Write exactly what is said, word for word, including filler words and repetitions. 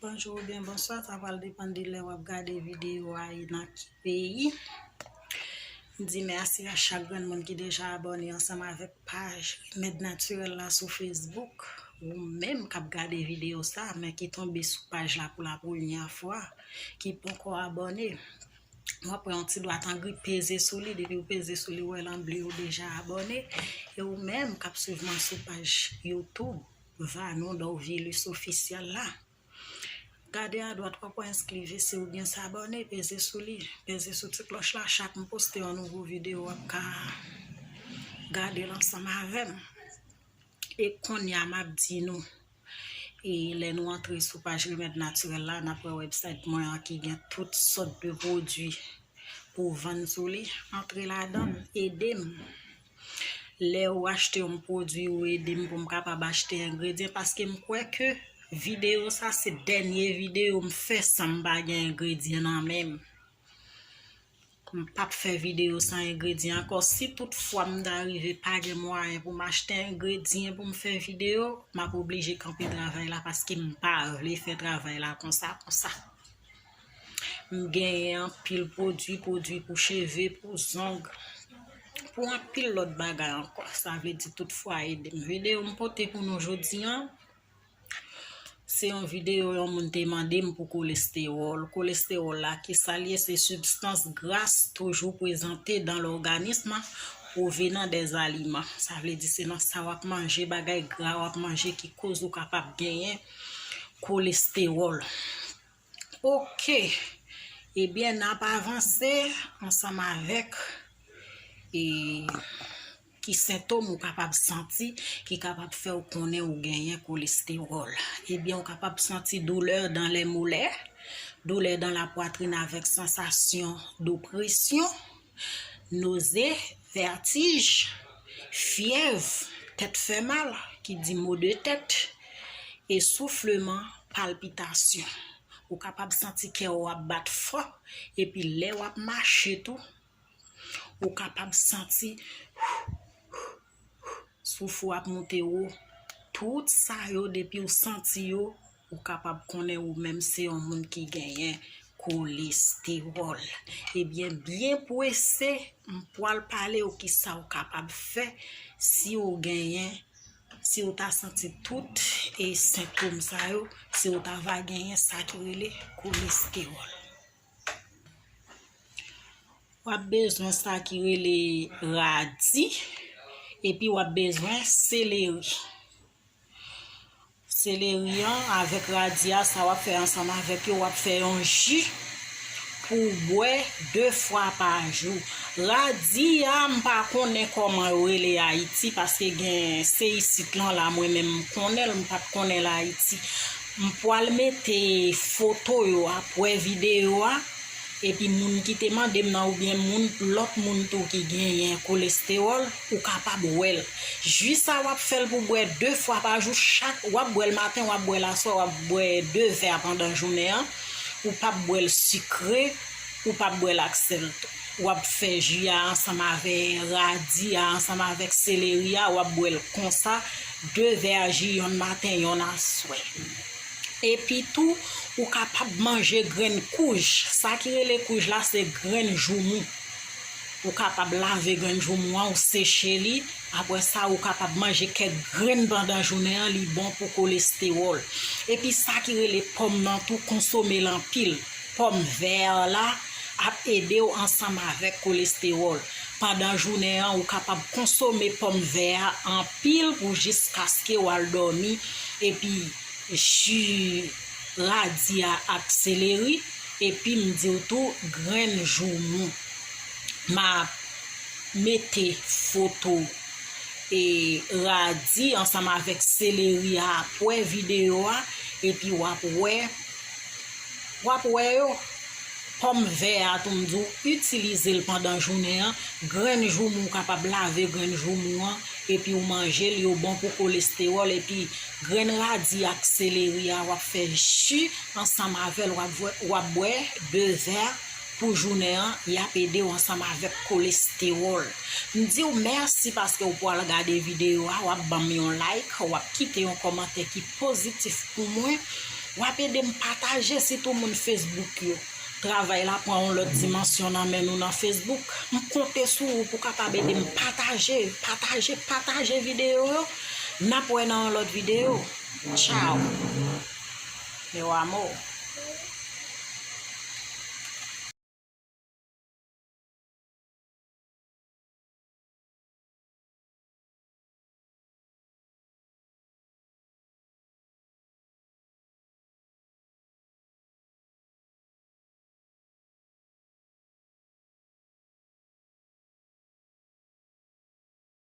Bonjou oubyen bonswa, sa pral depann de lè w ap gade videyo a e nan ki peyi. M di mèsi a chak grenn moun ki deja abòne ansanm avèk paj Remèd Natirèl la sou Facebook. Ou menm k ap gade videyo sa, men ki tonbe sou paj la pou la premyè fwa, ki poko abòne, w ap wè yon ti dwat an gri, peze sou li. Depi w peze sou li, w wè l an ble, ou deja abòne. E ou menm k ap swiv mwen sou paj YouTube Vanou Dorvilus Officiel la, gade adwat, w ap wè enskrive, si w gen sa abòne, peze sou li. Peze sou ti klòch la, chak m poste yon nouvo videyo, w ap ka gade l ansanm avè m. E kounye a, m ap di nou, e lè nou antre sou paj Remèd Natirèl la, n ap wè website mwen an ki gen tout sòt de pwodui pou vann sou li. Antre ladan l, ede m. Lè ou achte yon pwodui, ou ede m pou m kapab achte engredyan, paske m kwè ke videyo sa se dènye videyo m fè san m pa gen engredyan nan men m. M p ap fè videyo san engredyan ankò. Si toutfwa m ta rive pa gen mwayen pou m achte engredyan pou m fè videyo, m ap oblije kanpe travay la paske m pa vle fè travay la konsa, konsa. M genyen anpil pwodui, pwodui pou cheve, pou zong, pou anpil lòt bagay ankò. Sa vle di toutfwa ede m. Videyo m pote pou nou jodi an, se yon videyo yon moun te mande m pou kolestewòl. Kolestewòl la, ki sa l ye? Se sibstans gras toujou prezante dan lòganis pwovenan dè aliman. Sa vle di se nan sa w ap manje, bagay gra w ap manje ki koz ou kapab genyen kolestewòl. Oke. Ebyen, n ap avanse ansanm avèk e, ki sentòm ou kapab santi ki kapab fè w konnen ou genyen kolestewòl. Ebyen, ou kapab santi doulè dan lè molè, doulè dan lapwatrin avèk sansasyon dopresyon, noze, vètij, fyèv, tèt fè mal, ki di mo de tèt, e soufleman, palpitasyon. Ou kapab santi kè w ap bat fò, epi lè w ap mache tou, ou kapab santi souf ou ap moute wo. Tout sa yo, depi w santi yo, ou kapab konnen ou menm se yon moun ki genyen kolestewòl. Ebyen, byen prese, m pwal pale w kisa w kapab fè si w genyen, si w ta santi tout e sentòm sa yo, si w ta va genyen sa ki rele kolestewòl. W ap bezwen sa ki rele radi, epi w ap bezwen seleri. Seleri an avèk radi a, sa w ap fè ansanm avèk yo, w ap fè yon ji pou w bwè de fwa pa jou. Radi a, m pa konnen kòman yo rele Ayiti, paske gen, se isit lan la mwen menm m konnen l, m pa t konnen l Ayiti. M pwal mete foto yo apre videyo a, epi moun ki te mande m nan oubyen moun, lòt moun tou ki genyen kolestewòl, ou kapab wè l. Ji sa w ap fè l pou bwè de fwa pa jou, chak, w ap bwè l maten, w ap bwè l aswè, w ap bwè de vè pandan jounen an, ou p ap bwè l sikre, ou p ap bwè l ak sèl tou. W ap fè ji a ansanm avè radi a, ansanm avèk seleri a, w ap bwè l konsa, de vè ji, yonn maten, yonn aswè. Epi tou, ou kapab manje grenn kouj. Sa ki rele kouj la, se grenn joumou. Ou kapab lave grenn joumou an, ou seche li. Apre sa, ou kapab manje kèk grenn pandan jounen an, li bon pou kolestewòl. Epi sa ki rele pòm nan tou, konsome l anpil. Pòm vè la ap ede w ansanm avèk kolestewòl. Pandan jounen an, ou kapab konsome pòm vè a anpil pou jiskaske w al dòmi. Epi ji radi a ak seleri, epi m di w tou grenn joumou. M ap mete foto e radi ansanm avèk seleri a apre videyo a, epi w ap wè, w ap wè yo. Pòm vè a tou, m di w, itilize l pandan jounen an. Grenn joumou, ou kapab lave grenn joumou an, epi w manje l, yo bon pou kolestewòl, epi grenn radi ak seleri a, w ap fè ji ansanm avè l, w ap bwè, w ap bwè de vè pou jounen an, y ap ede w ansanm avèk kolestewòl. M di w mèsi paske w pral gade videyo a, w ap ban m yon like, w ap kite yon kòmantè ki pozitif pou mwen. W ap ede m pataje, sitou moun Facebook yo. Travay la pran yon lòt dimansyon nan men nou nan Facebook. M konte sou ou pou w kapab ede m pataje, pataje, pataje videyo yo. N ap wè nan yon lòt videyo. Tchao. Meu amor.